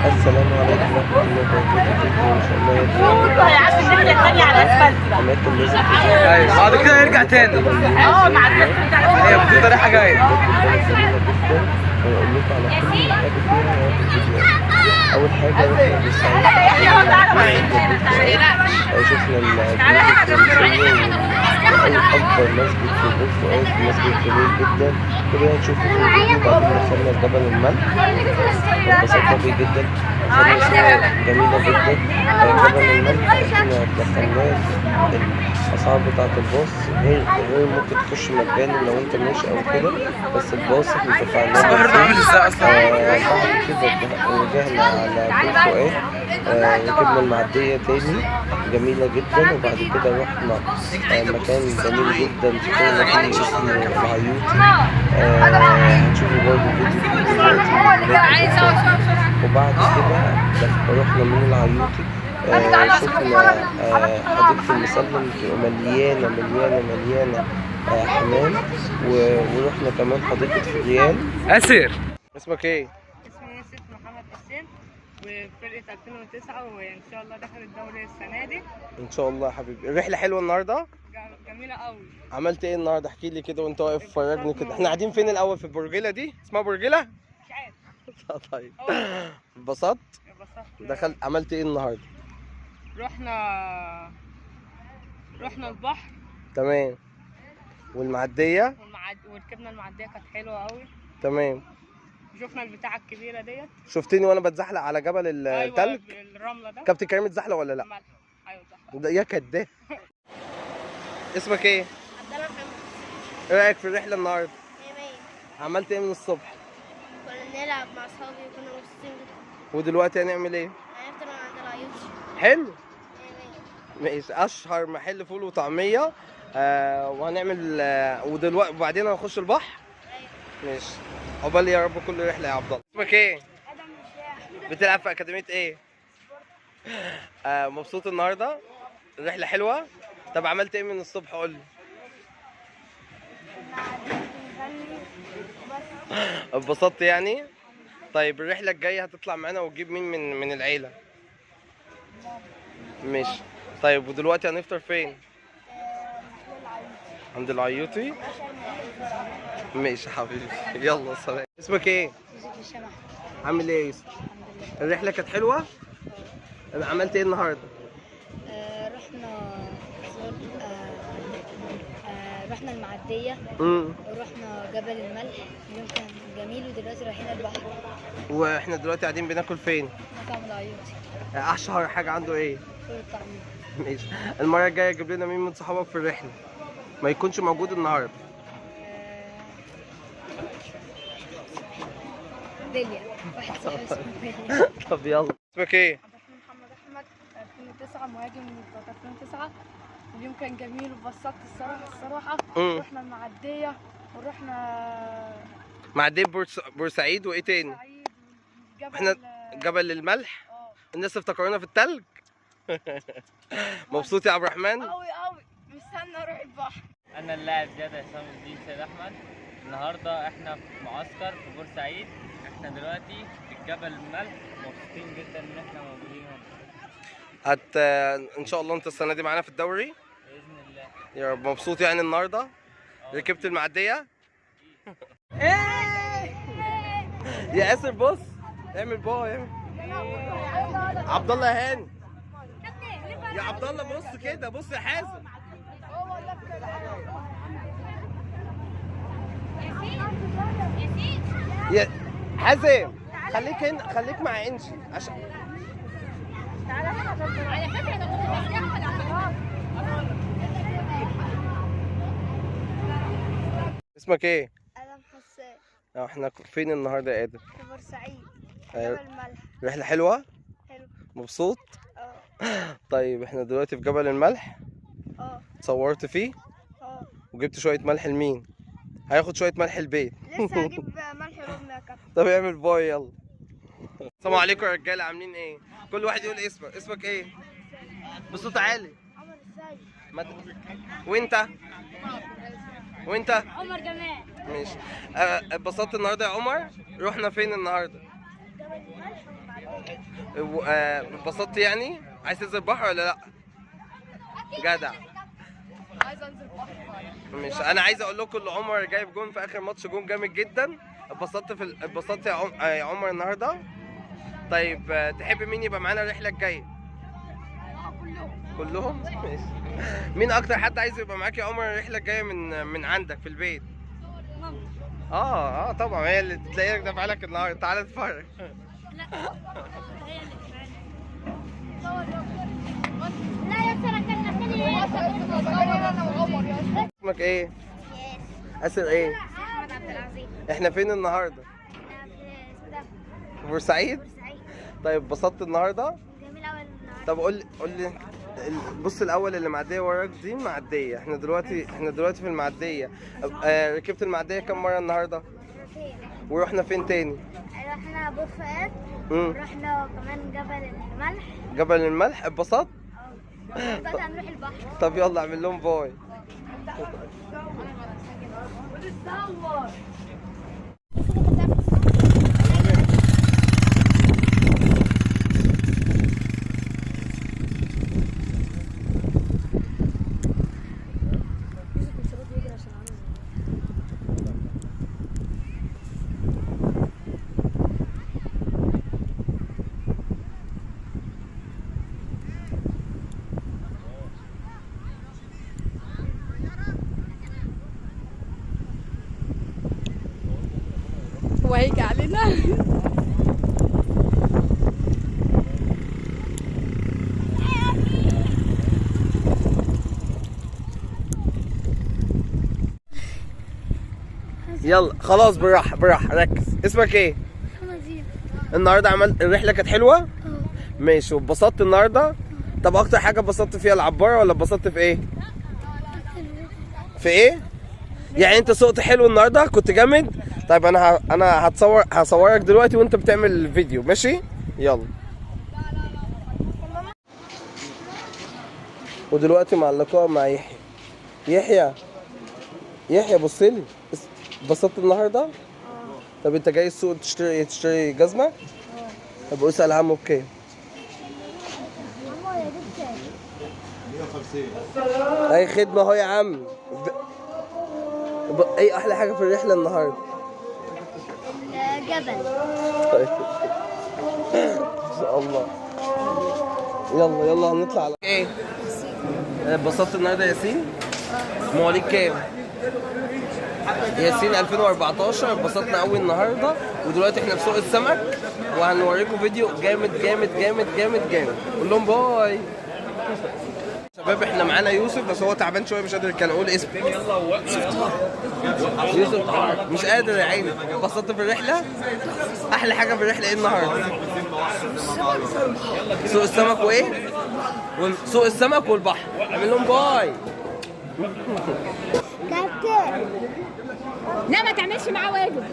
السلام عليكم ورحمة الله وبركاته. إن شاء الله كله هيعدي الناحية الثانية على الاسفلت بقى. أماكن لازم تزورها. ايوه بعد كده يرجع تاني. مع الاسفلت بتاع هي في طريقه جاية. جميلة جدا، وأقول لكم على كل حاجة فيها في الفيديو. أول حاجة رحنا بورسعيد، شفنا البيوت التاريخية أكبر مسجد في بور فؤاد، مسجد جميل جدا كل ده هتشوفه في الفيديو. بعدين دخلنا جبل الملح واتبسطنا بيه جدا، خدنا صور جميلة جدا. جبل الملح احنا دخلناه الأسعار بتاعة الباص غير ممكن تخش مجانا لو انت ماشي أو كده، بس الباص احنا دفعناه بنزين. بعد كده رجعنا على بور فؤاد، ركبنا المعدية تاني جميلة جدا. وبعد كده رحنا مكان جميل جدا فطرنا فيه اسمه العيوطي، هتشوفوا برضه فيديو فيه دلوقتي. وبعد كده رحنا من العيوطي، شفنا حديقة المسلم مليانة مليانة مليانة حمام، ورحنا كمان حديقة فريال. اسر، اسمك ايه؟ اسمي يوسف محمد حسين، وفرقة 2009، وإن شاء الله دخل الدوري السنة دي. ان شاء الله يا حبيبي. الرحلة حلوة النهاردة؟ جميلة قوي. عملت ايه النهارده؟ احكي لي كده وانت واقف، فرجني كده. احنا قاعدين فين الاول؟ في البرجيلة دي؟ اسمها برجيلة؟ مش عارف. طيب اتبسطت؟ اتبسطت. دخلت عملت ايه النهارده؟ رحنا البحر. تمام. والمعدية؟ وركبنا المعدية كانت حلوة قوي. تمام. شفنا البتاعة الكبيرة ديت. شفتني وانا بتزحلق على جبل التلج؟ أيوة الرملة ده. كابتن كريم اتزحلق ولا لا؟ ايوه اتزحلق. يا كداب. اسمك ايه؟ عبد الله محمد. ايه رايك في الرحلة النهارده؟ 100. عملت ايه من الصبح؟ كنا بنلعب مع اصحابي وكنا مبسوطين جدا. ودلوقتي هنعمل ايه؟ هنفطر عند العيوطي. حلو؟ 100. ماشي. اشهر محل فول وطعميه. وهنعمل ودلوقتي وبعدين هنخش البحر. ايوه ماشي. عقبال يا رب كل رحله يا عبد الله. اسمك ايه؟ ادم مشاع. بتلعب في اكاديمية ايه؟ مبسوط النهارده؟ الرحلة حلوة؟ طب عملت ايه من الصبح قول لي؟ اتبسطت يعني؟ طيب الرحلة الجاية هتطلع معانا وتجيب مين من العيلة؟ ماشي. طيب ودلوقتي هنفطر فين؟ عند العيوطي. ماشي يا حبيبي، يلا سلام. اسمك ايه؟ يوسف الشمح. عامل ايه يا يوسف؟ الحمد لله. الرحلة كانت حلوة؟ عملت ايه النهارده؟ رحنا رحنا المعدية ورحنا جبل الملح، اليوم كان جميل. ودلوقتي رايحين البحر. واحنا دلوقتي قاعدين بناكل فين؟ مطعم العيوطي. اشهر حاجة عنده ايه؟ فول الطعمية. ماشي. المرة الجاية جيب لنا مين من صحابك في الرحلة؟ ما يكونش موجود النهارده. بليا، واحد صاحبي اسمه بليا. طب يلا. اسمك ايه؟ عبد الرحمن محمد احمد، 2009، مهاجم من 2009. اليوم كان جميل واتبسطت الصراحة. رحنا المعدية ورحنا معدية بورسعيد وايه تاني؟ جبل. احنا جبل الملح. الناس افتكرونا في التلج. مبسوط يا عبد الرحمن؟ قوي قوي، مستني اروح البحر. انا اللاعب زياد عصام الدين سيد احمد. النهارده احنا في معسكر في بورسعيد. احنا دلوقتي في الجبل الملح، مبسوطين جدا ان احنا موجودين هنا. ان شاء الله انت السنة دي معانا في الدوري باذن الله يا رب. مبسوط يعني النهارده؟ ركبت المعدية؟ ايه يا ياسر بص، اعمل باي، اعمل. عبد الله هاني. يا عبد الله بص كده، بص يا حازم. يا حازم خليك هنا، خليك مع انشي عشان على فكرة انا كنت بستحمل على فكرة. اسمك ايه؟ ادم حسان. احنا فين النهارده يا ادم؟ في بورسعيد. جبل الملح. رحله حلوة؟ حلو. مبسوط؟ اه. طيب احنا دلوقتي في جبل الملح. اه. صورت فيه؟ اه. وجبت شوية ملح لمين؟ هياخد شوية ملح البيت. لسه هجيب ملح لامي يا كابتن. طب اعمل باي يلا. السلام عليكم يا رجاله، عاملين ايه؟ كل واحد يقول اسمك. اسمك ايه؟ بصوت عالي. عمر السيد. وانت؟ وانت؟ عمر جمال. ماشي. اتبسطت النهارده يا عمر؟ رحنا فين النهارده؟ جبل الملح. اتبسطت يعني؟ عايز تنزل البحر ولا لا؟ جدع. عايز انزل البحر. مش انا عايز اقول لكم ان عمر جايب جون في اخر ماتش، جون جامد جدا. اتبسطت يا عمر النهارده؟ طيب تحب مين يبقى معانا الرحلة الجاية؟ كلهم. ماشي. مين اكتر حد عايز يبقى معاك يا عمر الرحلة الجاية من عندك في البيت؟ اه طبعا هي اللي تلاقيك دافعه لك النهارده. تعالى اتفرج. لا هي اللي لا يا ترى كان اسمك ايه؟ ياسر. ايه؟ احمد عبد العزيز. احنا فين النهارده؟ احنا في بورسعيد. طيب اتبسطت النهارده؟ جميل قوي النهارده. طب قول لي بص الاول، اللي معدية وراك دي معدية، احنا دلوقتي في المعدية. ركبت المعدية كم مرة النهارده؟ مرتين. ورحنا فين تاني؟ رحنا بور فؤاد، ورحنا كمان جبل الملح. جبل الملح. اتبسطت؟ اه. دلوقتي هنروح البحر. طب يلا اعمل لهم باي. هو هيجي علينا. يلا خلاص بالراحة بالراحة، ركز. اسمك ايه؟ النهارده عملت الرحلة كانت حلوة؟ ماشي. واتبسطت النهارده؟ طب اكتر حاجة اتبسطت فيها العبارة ولا اتبسطت في ايه؟ في ايه؟ يعني انت سوقت حلو النهارده؟ كنت جامد؟ طيب انا هصورك دلوقتي وانت بتعمل الفيديو، ماشي؟ يلا. ودلوقتي مع اللقاء مع يحيى. يحيى يحيى بص لي، اتبسطت النهارده؟ طب انت جاي السوق تشتري جزمه؟ طب اسال عمو بكام؟ عمو يا جبت 150. اي خدمة اهو يا عم. ايه احلى حاجة في الرحلة النهارده؟ الجبل. طيب ان شاء الله. يلا يلا هنطلع على ايه؟ اتبسطت النهارده يا ياسين؟ مواليد كام؟ ياسين 2014. اتبسطنا قوي النهارده، ودلوقتي احنا في سوق السمك وهنوريكم فيديو جامد جامد جامد جامد جامد. قول لهم باي. شباب احنا معانا يوسف بس هو تعبان شوية مش قادر يتكلم. قول اسمه. يوسف مش قادر يا عيني. اتبسطت في الرحلة؟ احلى حاجة في الرحلة ايه النهارده؟ سوق السمك وايه؟ سوق السمك والبحر. اعمل لهم باي. كابتن لا ما تعملش معاه واجب.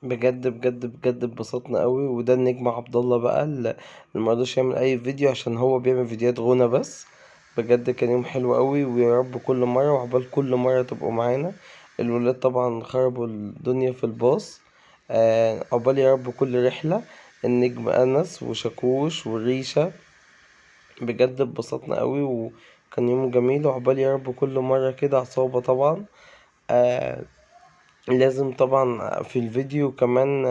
بجد بجد بجد اتبسطنا قوي. وده النجم عبد الله بقى اللي ما رضاش يعمل اي فيديو عشان هو بيعمل فيديوهات غنى بس. بجد كان يوم حلو قوي، ويا رب كل مرة وعقبال كل مرة تبقوا معانا. الولاد طبعا خربوا الدنيا في الباص. عقبال يا رب كل رحله. النجم انس وشاكوش والريشه، بجد اتبسطنا قوي وكان يوم جميل. وعقبال يا رب كل مرة كده. عصابة طبعا لازم طبعا في الفيديو كمان.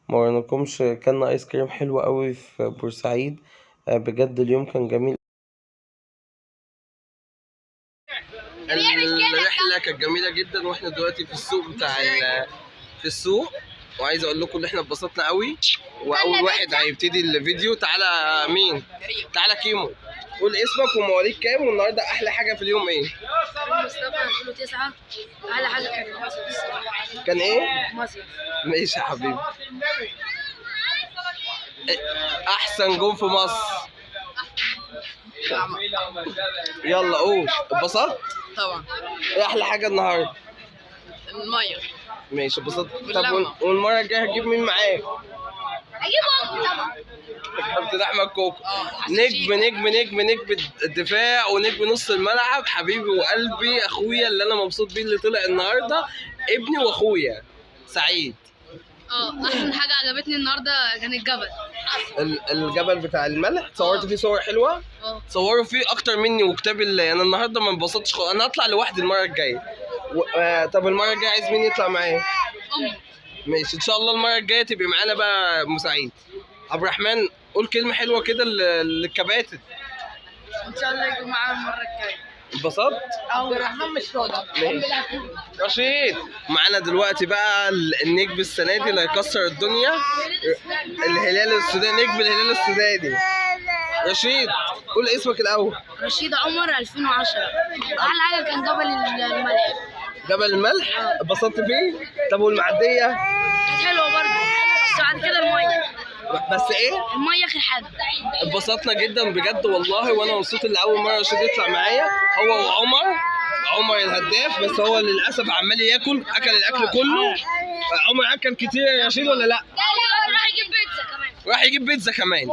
ما وريناكمش كان ايس كريم حلو قوي في بورسعيد. بجد اليوم كان جميل. الرحلة كانت جميلة جدا، واحنا دلوقتي في السوق بتاع في السوق. وعايز اقول لكم ان احنا اتبسطنا قوي. واول واحد هيبتدي الفيديو تعالى مين؟ تعالى كيمو. قول اسمك ومواليد كام، والنهارده احلى حاجة في اليوم ايه؟ مصطفى 2009. احلى حاجة كان المصيف الصراحة. كان ايه؟ مصيف. ماشي يا حبيبي. احسن جون في مصر. يلا قول. اتبسطت؟ طبعا. ايه احلى حاجة النهارده؟ المية. ماشي اتبسطت. طب والمرة الجاية هتجيب مين معاك؟ اجيب امي طبعا. كابتن احمد كوكو، نجم نجم نجم نجم الدفاع ونجم نص الملعب، حبيبي وقلبي اخويا اللي انا مبسوط بيه اللي طلع النهارده، ابني واخويا. سعيد. احسن حاجة عجبتني النهارده كان الجبل. الجبل بتاع الملح، صورت فيه صور حلوة؟ صوروا فيه اكتر مني وكتاب الله. انا النهارده ما انبسطتش خالص، انا هطلع لوحدي المرة الجاية. طب المرة الجاية عايز مين يطلع معايا؟ امي. ماشي، ان شاء الله المرة الجاية تبقي معانا بقى مساعد. عبد الرحمن قول كلمة حلوة كده للكباتن. ان شاء الله يجوا معانا المرة الجاية. اتبسطت؟ عبد الرحمن مش راضي. ماشي. رشيد معانا دلوقتي بقى النجم السنة دي اللي هيكسر الدنيا، الهلال السوداني، نجم الهلال السوداني. رشيد قول اسمك الاول. رشيد عمر 2010. احلى حاجة كان جبل الملح. جبل الملح اتبسطت فيه؟ طب والمعديه؟ كانت حلوة برضه، بس بعد كده المية. بس ايه؟ المية اخر حاجة. اتبسطنا جدا بجد والله، وانا مبسوط ان اول مرة رشيد يطلع معايا هو وعمر. عمر الهداف، بس هو للاسف عمال ياكل، اكل الاكل كله. عمر اكل كتير يا رشيد ولا لا؟ لا، راح يجيب بيتزا كمان. راح يجيب بيتزا كمان.